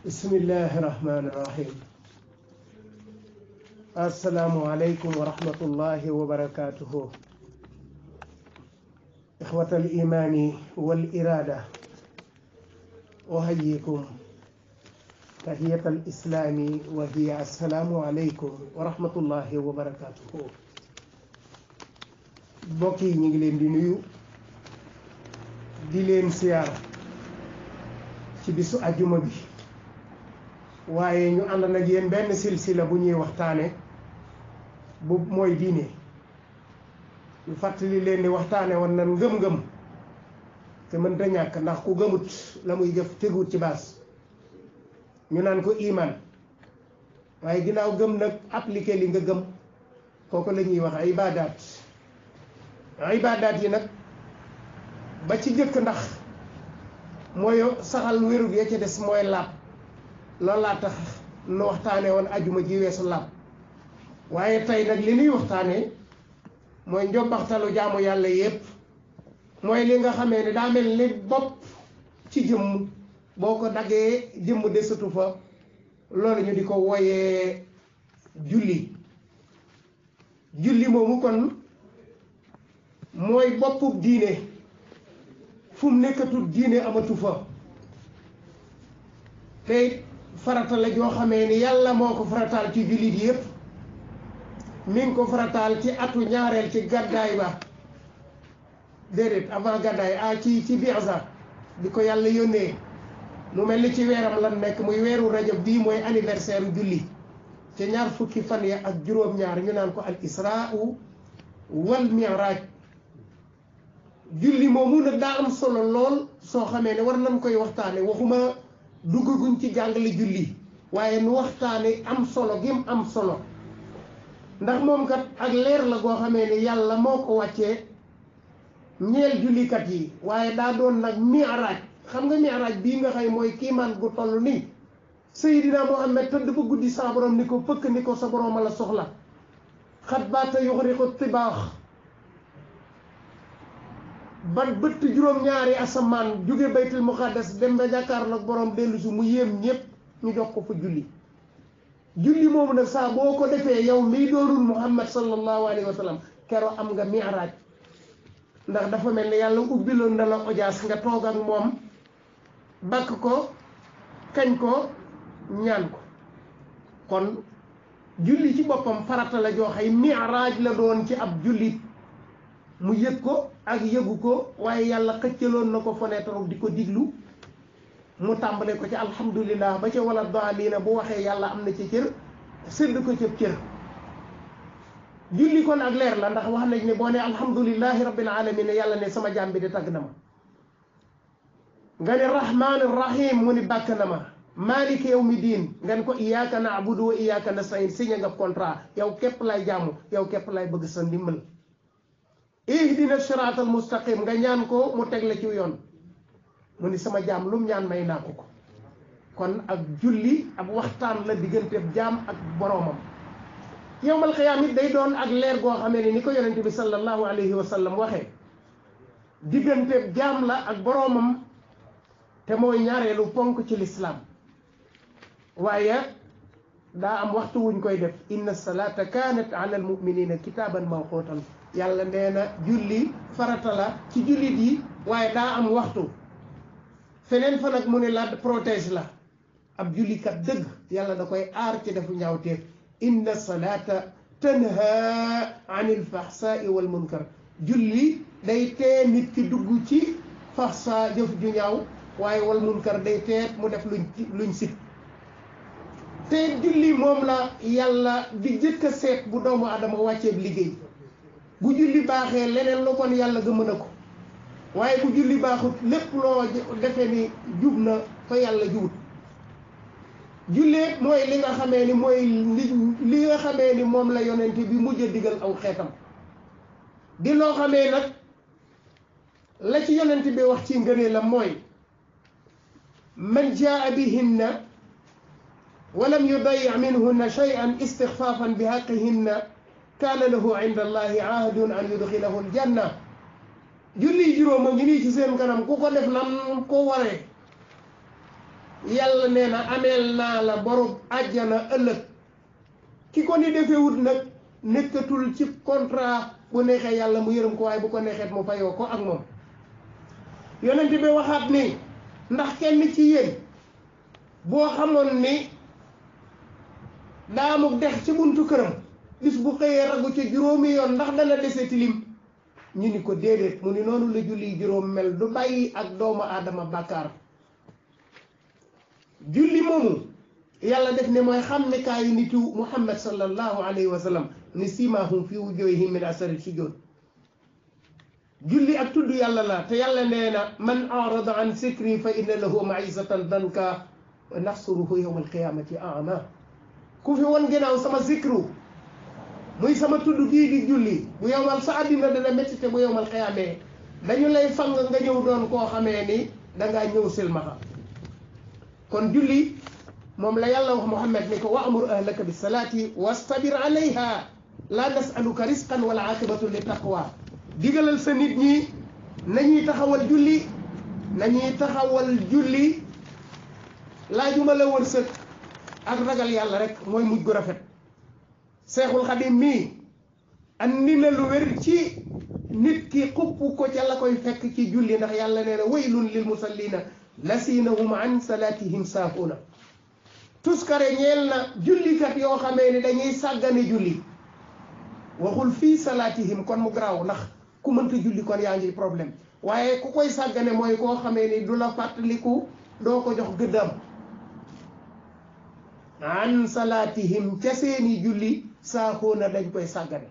بسم الله الرحمن الرحيم السلام عليكم ورحمة الله وبركاته إخوة الإيمان والإرادة أحييكم تحية الإسلام وهي السلام عليكم ورحمة الله وبركاته بوكي نيغي لين دي نيو دي لين سيار ci bisu aljuma bi waaye ñu ànd nag yéen benn silsila bu ñuy waxtaane bu mooy diine ñu fàttali leen ni waxtaane woon nan ngëm-ngëm te mën ta ñàkk ndax ku gëmut la muy jëf teguut ci baas ñu naan ko iman waaye ginnaaw gëm nag appliqué li nga gëm kooku la ñuy wax ibadaat yi nag ba ci jëkk ndax mooy saxal wérug ya ci des mooy laab loolu laa tax nu waxtaane woon ajuma ji weesu laab waaye tey nag li nuy waxtaane mooy njobbaxtalu jaamu yàlla yépp mooy li nga xamee ne daa mel ni bopp ci jëmm boo ko daggee jëmm desatu fa loolu ñu di ko wooyee julli moomu kon mooy boppub diine fu mu nekkatul diine amatu fa te farata la joo xamee ni yàlla moo ko farataal ci jullit yépp mi ngi ko farataal ci atu ñaareel ci gàddaay ba déedéet avant gàddaay ci biasa di ko yàlla yónnee mu mel ni ci weeram lan nekk muy weeru rajab bii mooy anniversaire julli ci ñaar fukki fan ya ak juróom-ñaar ñu naan ko al israa wal mi'raj julli moomu nag daa am solo lool soo xamee ne war nañ koy waxtaane waxuma duggaguñ ci jàngale julli waaye nu waxtaane am solo gim am solo ndax moom kat ak leer la goo xamee ne yàlla moo ko wàccee ñeel jullikat yi waaye daa doon nag mi'raaj xam nga mi'raaj bii nga xay mooy kiimaan gu toll nii Seydina Muhammad tëdd ba guddi sa borom ni ko pëkk ni ko sa borom la soxla xat baata yuxriqu tibaax ba bëtt juróom-ñaari asamaan jóge baytul muqaddas dem ba jàkkaarloog borom dellu si mu yéem ñépp ñu jox ko fa julli moomu nag saa boo ko defee yow mii doonul Muhammad sallallahu alayhi wa sallam kero am nga mi'raaj ndax dafa mel ni yàlla ubbiloon na la audience nga toog ak moom bakk ko kañ ko ñaan ko kon julli ci boppam farata la joo xay mi'raaj la doon ci ab jullit mu yëg ko ak yëgu ko waaye yàlla xëccaloon na ko fenêtre di ko diglu mu tàmbale ko ci alhamdulillah ba ca wala daalina bu waxee yàlla am na ci cër sédd ko ca cër julli kon ak leer la ndax wax nañ ne boo ne alhamdulillahi rabbil alamin yàlla ne sama jaam bi di tagg na ma nga ne rahmaanir rahim mu ni bàkk na ma maaliki yawmi diin nga ne ko iyyaka na'budu wa iyyaka nasta'in signé nga contrat yow képp lay jaamu yow képp lay bëgg sa ndimbal ihdina siraatal mustaqim nga ñaan ko mu teg la ci yoon mu ni sama jaam lum ñaan may naa ko kon ak julli ab waxtaan la diggante jaam ak boroomam yowmal xiyaam it day doon ak leer goo xamee ni ko yonente bi sallallahu alayhi wa sallam waxee diggante jaam la ak boroomam te mooy ñaareelu ponk ci lislaam waaye daa am waxtu wuñ koy def inna salata kanat ala almuminina kitaaban mawqutan yàlla nee na julli farata la ci jullit yi waaye daa am waxtu feneen fa nag mu ne la protège la ab jullikat dëgg yàlla da koy aar ci defu ñaawteef inna salata tanha anil fahsai wal munkar julli day tee nit ki dugg ci fahsa jëf ju ñaaw waaye wal munkar day teet mu def luñ sit te julli moom la yàlla di jëkk a seet bu doomu adama wàcceeb liggéey bu julli baaxee leneen lu kon yàlla gëm na ko waaye bu julli baaxut lépp loo defe ni jub na fa yàlla jubut jullee mooy li nga xamee ni mooy li nga xamee ni moom la yonent bi mujj a digal aw xeetam di loo xamee nag la ci yonent bi wax ci ngënee la mooy man jaa bihinna walam yudayi minhunna shay'an istixfaafan bi haqqihinna kaana lahu inda allahi ahdun an yudxilahu aljanna julli juróom a ngi nii ci seen kanam ku ko def nam ko waree yàlla nee na ameel naa la borom àjjana ëllëg ki ko ni defewut nag nekkatul ci contrat bu neexee yàlla mu yërëm ko waaye bu ko neexeet mu fayoo ko ak moom yonent bi waxaat ni ndax kenn ci yéen boo xamoon ni daamuk dex ci buntu këram bis bu xëyee ragu ca juróomi yoon ndax dana dese tilim ñu ni ko déedéet mu ni noonu la julli juróom mel du bàyyi ak doomu aadama bàkkaar julli moomu yàlla def ne mooy xàmmekaayu nitu muhammad sallallahu alayhi wa sallam ni simaahum fi wujuhihim min asari sujud julli ak tudd yàlla la te yàlla nee na man arada an sikri fa inna lahu maisatan danka wa naxsuruhu yawma alqiyamati ama ku fi won ginnaaw sama zikru muy sama tudd gii di julli bu yowmal sa àddina dana métti te bu yowmal xiyaamee dañu lay fang nga ñëw doon koo xamee ni dangaa ñëw silmaxa kon julli moom la yàlla wax muhammad ni ko wa amur ahlaka bis salaati wastabir alayha la nasaluka risqan wala aqibatu li taqwa digalal sa nit ñi nañuy taxawal julli laajuma la wërsëg ak ragal yàlla rek mooy mujj gu rafet seexul xadim mii andi na lu wér ci nit ki xupp ko ca la koy fekk ci julli ndax yàlla nee na waylun lil musallina lasiina hum an salatihim saahuuna tuskare ñeel na jullikat yoo xamee ni dañuy sàggane julli waxul fii salatihim kon mu garaaw ndax ku mënta julli kon yaa ngi problème waaye ku koy sàggane mooy koo xamee ni du la fàttaliku doo ko jox gëddam an salatihim ca seeni julli saahuuna dañ koy sàggane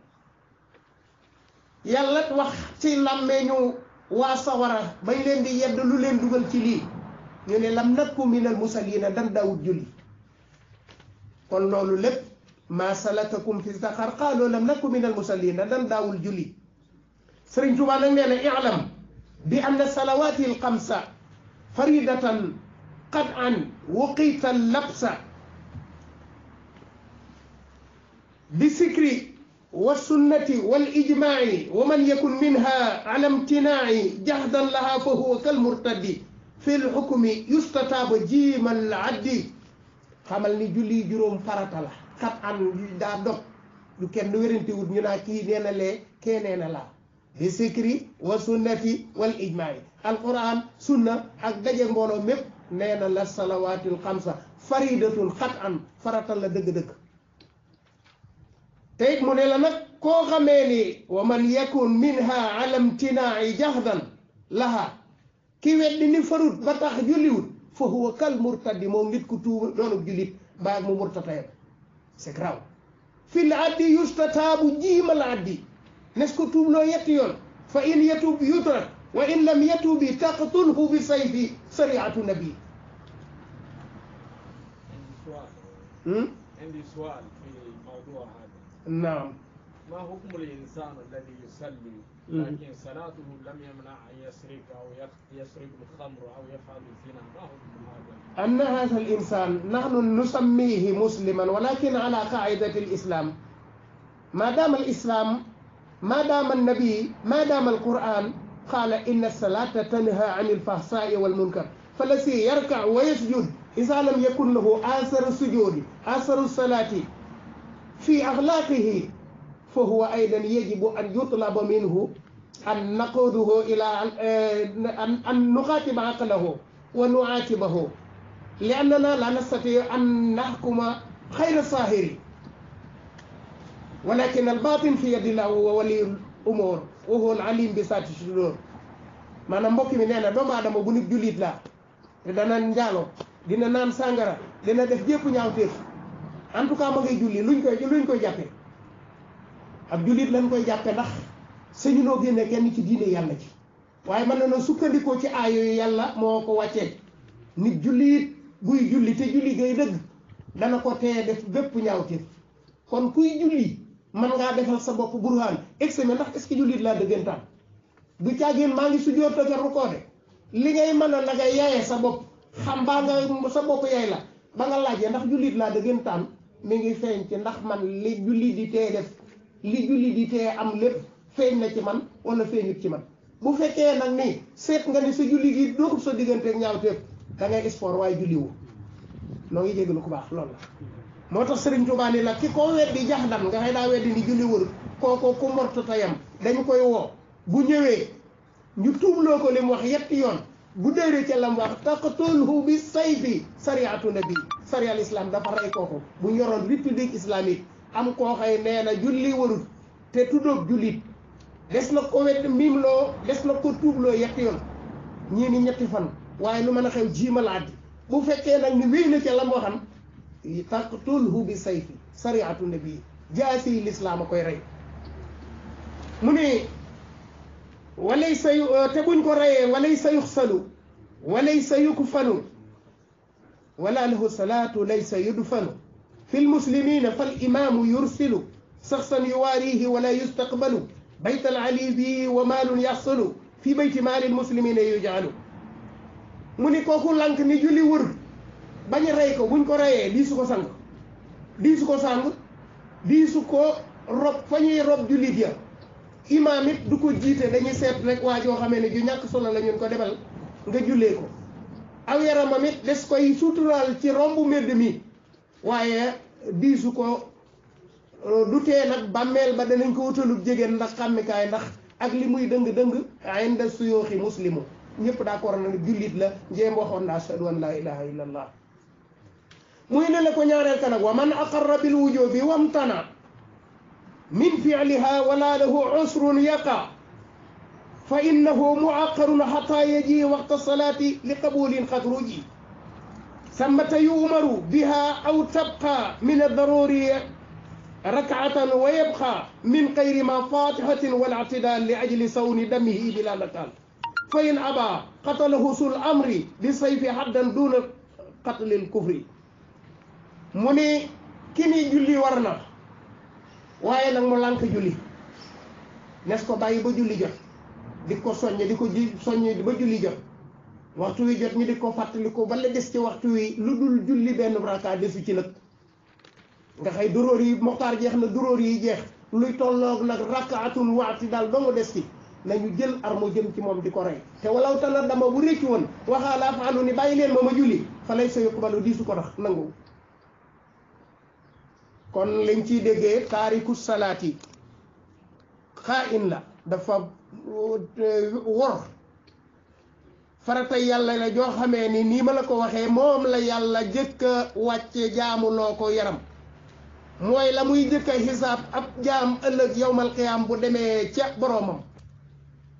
yàlla wax ci làmmeñu waa sawara bañ leen di yedd lu leen dugal ci lii ñu ne lam nakku minal musallina dan daawut julli kon loolu lépp ma salakakum fi saqar qaalu lam nakku minal musallina dan daawul julli Sëriñ Tuubaa nag nee na i'lam bi anna salawaati al xamsa faridatan qad an wuqita labsa bi sikri wa sunnati wal ijmaa'i wa man yakun minha ala imtinaa'i jahdan laha fa huwa kal murtaddi fil hukmi yustataaba jiimal addi xamal ni julli juróom farata la xat an daa dog du kenn wérante wut ñu naa kii nee na lee kee nee na laa bi sikri wa sunnati wal ijmaa'i alquran sunna ak daje mbooloo mépp nee na la salawaatul xamsa faridatun xat an farata la dëgg-dëgg te it mu ne la nag koo xamee ni wa man yakun minha ala imtinaa'i jahdan laha ki weddi ni farut ba tax julliwut fa huwa kal murtaddi moom nit ku tuuba doonub jullit baag mu murtatayam c'est grave fil addi yustataabu jiimal addi nes ko tuubloo yetti yoon fa in yatub yutrak wa in lam yatubi taqtulhu bi sayfi sariatu nabi عندي سؤال في موضوع هذا. نعم. ما حكم الإنسان الذي يصلي لكن صلاته لم يمنع أن يسرق أو يشرب الخمر أو يفعل الزنا، ما حكم هذا؟ أن هذا الإنسان نحن نسميه مسلما ولكن على قاعدة الإسلام. ما دام الإسلام، ما دام النبي، ما دام القرآن قال إن الصلاة تنهى عن الفحشاء والمنكر، فالذي يركع ويسجد إذا لم يكن له آثر السجود آثر الصلاة في أخلاقه فهو أيضا يجب أن يطلب منه أن نقوده إلى أن نخاطب عقله ونعاتبه، لأننا لا نستطيع أن نحكم خير الظاهر، ولكن الباطن في يد الله وهو ولي الأمور وهو العليم بذات الصدور. maanaam mbokk mi nee na doomu aadama bu nit jullit la te dana njaalo dina naan sàngara dina def jépp ñaawteef en tout cas ma ngay julli luñ koy jàppe ab jullit lañ koy jàppe ndax sañu noo génne kenn ci diine yàlla ci waaye mën na sukkandikoo ci aayo yu yàlla moo ko wàccee nit jullit buy julli te julli gay dëgg dana ko tee def bépp ñaawteef kon kuy julli man ngaa defal sa bopp burhaan examen ndax est-ce que jullit laa dëggantaan du caagéen maa ngi sujjóot te rukkoo de li ngay mën a la nga yaye sa bopp xam baa nga sa bopp yay la ba nga laajee ndax jullit laa dëggantaan mi ngi feeñ ci ndax man li julli di tee def li julli di tee am lépp feeñ na ci man wala feeñut ci man bu fekkee nag ni seet nga ni sa julli gi doxul sa digganteeg ñaawteef da ngay sport waaye julli woo noo ngi jégalu ku baax loolu la moo tax Sëriñ Tuubaa ni la ki ko weddi jaxdan nga xëy daa weddi ni julli wërut kooko ku mortu tayam dañu koy woo bu ñëwee ñu tuubloo ko li mu wax yetti yoon bu déeree ca lam wax taqtulhu bi sayfi sariatu nabi sarial islam dafa rey kooku bu ñu yoroon république islamique am koo xëy nee na julli wërut te tuddoog jullit des na ko wedd miim loo des na ko tuubloo yetti yoon ñii ni ñetti fan waaye lu mën a xew jiimalaat bu fekkee nag ni wéy na ca lam waxam taqtulhu bi sayfi sariatu nabi jaasi lislaam a koy rey mu ne walaysa te buñ ko reyee walaysa yuxsalu walaysa yukfanu wala lahu salaatu laysa yudfanu fi lmuslimina fal imaamu yursilu saxsan yuwaarihi wala yustaqbalu bayt alali bi wa maalun yaxsulu fi bayti maali lmuslimina yujalu mu ni kooku lank ni julli wër bañ rey ko buñ ko reyee diisu ko sang diisu ko sang diisu ko rob fa ñuy rob jullit ya imaam it du ko jiite dañuy seet rek waa joo xamee ne ju ñàkk solo la ñun ko demal nga jullee ko aw yaramam it des koy suturaal ci rombu mbedd mi waaye diisu ko du tee nag bàmmeel ba danañ ko wutalub jigéen ndax xàmmikaay ndax ak li muy dëng-dëng inda suyooxi muslimu ñëpp d'accord na ne jullit la njéem waxoon na ashhadu an la ilaha illa allah muy ne la ko ñaareel ka nag wa man aqarra bil wujubi wamtana min fi'liha wala lahu usrun yaqa fa innahu mu'aqqarun hatta yaji waqta salati li qabulin qad ruji sammata yu'maru biha aw tabqa min ad-daruri rak'atan wa yabqa min ghayri ma fatihatin wal i'tidal li ajli sawni damihi bila nakal fa in aba qatalahu sul amri bi sayfi haddan duna qatlil kufri mu ni ki ni julli war na waaye nag mu lànk julli nes ko bàyyi ba julli jot di ko soññe di ko soññe ba julli jot waxtu wi jot ñi di ko fàttali ko ba la des ci waxtu wi lu dul julli benn raka desu ci nag nga xëy duróor yi moxtaar jeex na duróor yi jeex luy tolloog nag rakaatun waati daal doo nga des ci nañu jël armo jëm ci moom di ko rey te walaw tana dama bu réccu woon waxaa laa faalu ni bàyyi leen ma julli fa lay sa yuqbalu di su ko tax nangu kon lañ ciy déggee taariku salaati xaa in la dafa wor farata yàlla la joo xamee ni nii ma la ko waxee moom la yàlla jëkk a wàcce jaamuloo ko yaram mooy la muy jëkk a xisaab ab jaam ëllëg yowmal qiyaam bu demee ca boroomam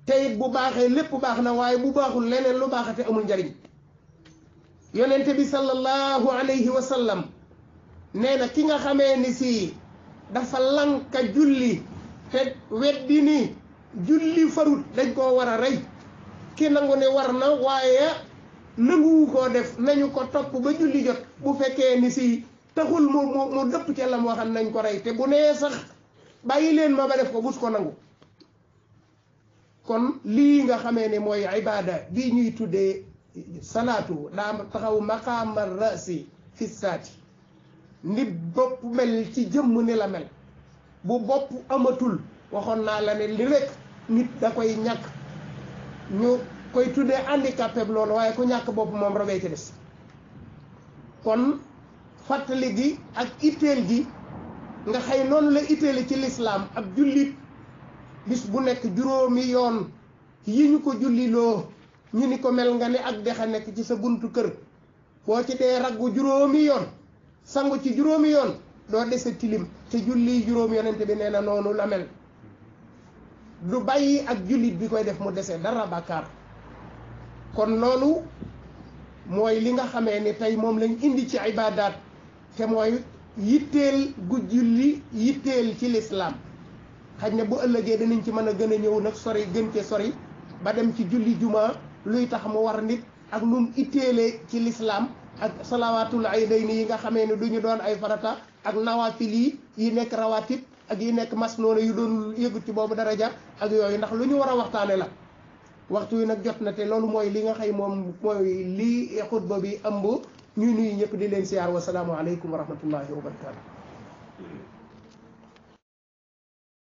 te it bu baaxee lépp baax na waaye bu baaxul leneen lu baaxate amul njariñ yonente bi sallallahu alayhi wa sallam nee na ki nga xamee ni si dafa lanka julli te weddi ni julli farut dañ koo war a rey ki nangu ne war na waaye nanguwu koo def nañu ko topp ba julli jot bu fekkee ni si taxul mu dëpp ca la mu waxam nañ ko rey te bu nee sax bàyyi leen ma ba def ko bus ko nangu kon lii nga xamee ne mooy ibaada bii ñuy tuddee salaatu daa taxaw maqaama rasi fi saati ni bopp mel ci jëmm ni la mel bu bopp amatul waxoon naa la ne li rek nit da koy ñàkk ñu koy tuddee handicapé loolu waaye ku ñàkk bopp moom robee ci des kon fàttali gi ak itteel gi nga xëy noonu la itteeli ci lislaam ab jullit bis bu nekk juróomi yoon yi ñu ko julliloo ñu ni ko mel nga ni ak dexa nekk ci sa buntu kër boo ci dee raggu juróomi yoon sangu ci juróomi yoon doo dese tilim te julli juróomi yonente bi nee na noonu la mel du bàyyi ak jullit bi koy def mu dese dara bàkkaar kon loolu mooy li nga xamee ni tey moom lañ indi ci ibaadaat te mooy yitteel gu julli yitteel ci lislaam xaj na bu ëllëgee danañ ci mën a gën a ñëw nag sori gën cee sori ba dem ci julli juma luy tax mu war nit ak nu mu itteelee ci lislaam ak salawaatul aydayni yi nga xamee ne du ñu doon ay farata ak nawaafil yi nekk rawaatib ak yi nekk masnoona yu doon yëgut ci boobu daraja ak yooyu ndax lu ñu war a waxtaane la waxtu wi nag jot na te loolu mooy li nga xëy moom mooy lii xutba bi ëmb ñuy nuyu ñëpp di leen siyaar wa salaamu aleykum wa rahmatullahi wa barakaatu